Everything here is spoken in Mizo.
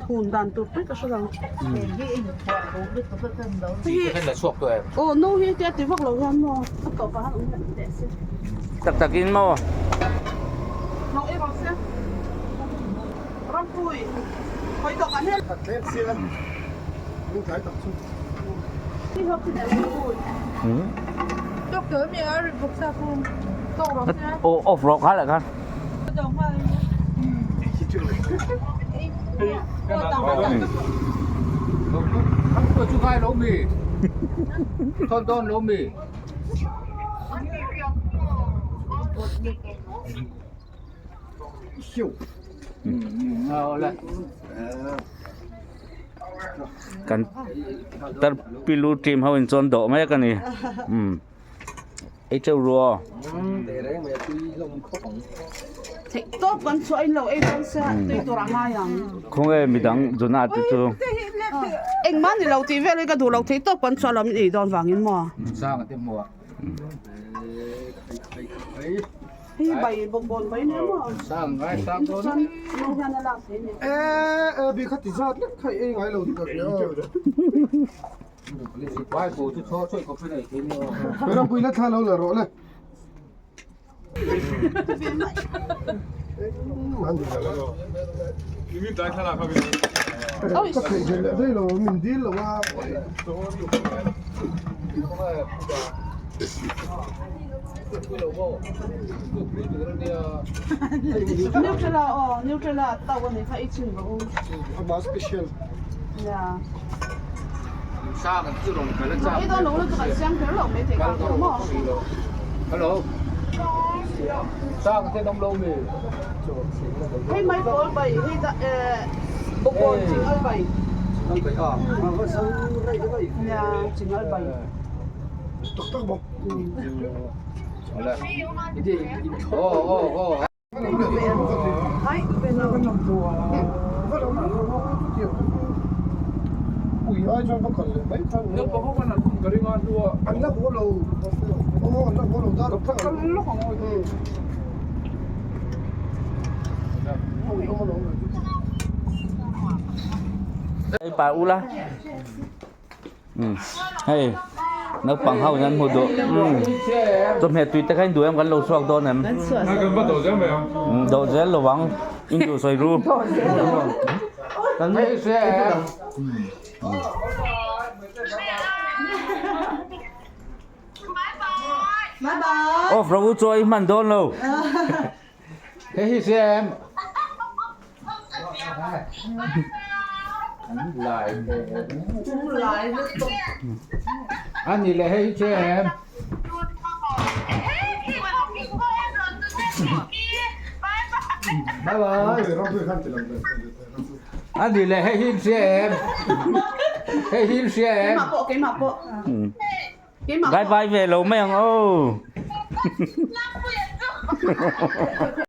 Thun dan tur pui ka hre lo. Aw no hi tia ti vak lo hian maw a tawp ah han awm leh teh se. Tak tak in maw. Lo ei rawh se. Rampui hawi tawk ah hian. Khat tlem sia min tlai tak chu. Aw off rawh kha leh khan. Kan tarpilu team ho in chuan dawh mek a ni umm ei teuh ru aw. Theih tawp kan chhuah in lo ei dawn sia tui tur a ngai ang. Khawnge midang Jona te chu. Engmah ni lo tih vel hi ka duh lo theih tawp kan chhuah lo min ei dawn vangin maw. Hei bai bawk bawn mai nia maw? Chuan no hian a lak thei nia. E e bi kha ti zat lek kha ei ngai lo ti ka hria. Rampuii la thla lo la rawh le. Ka theih ve leh daih lo min dil lo a. Nutella aw Nutella a tauh a ni kha i chhin rawh u. Ama special. Yeah. Ei dawn lo lutuk an siam kher lo mai thei kha ang maw. Hei mai pawl bai hei da eh bawkbawn chingal bai. Yeah chingal bai. Tak tak bawk. Ui ai chuan va kal leh mai khan an la haw lo aw an la haw lo dar Hei pa ula. Hei naupang ho hian hmu duh chawhmeh tui te kha in duh em kan lo chhuak dawn em dawh zel lo ang in duh sawi ru off rawh u chaw i hman dawn lo. Keimah pawh keimah pawh. Bye bye ve lo mai ang aw.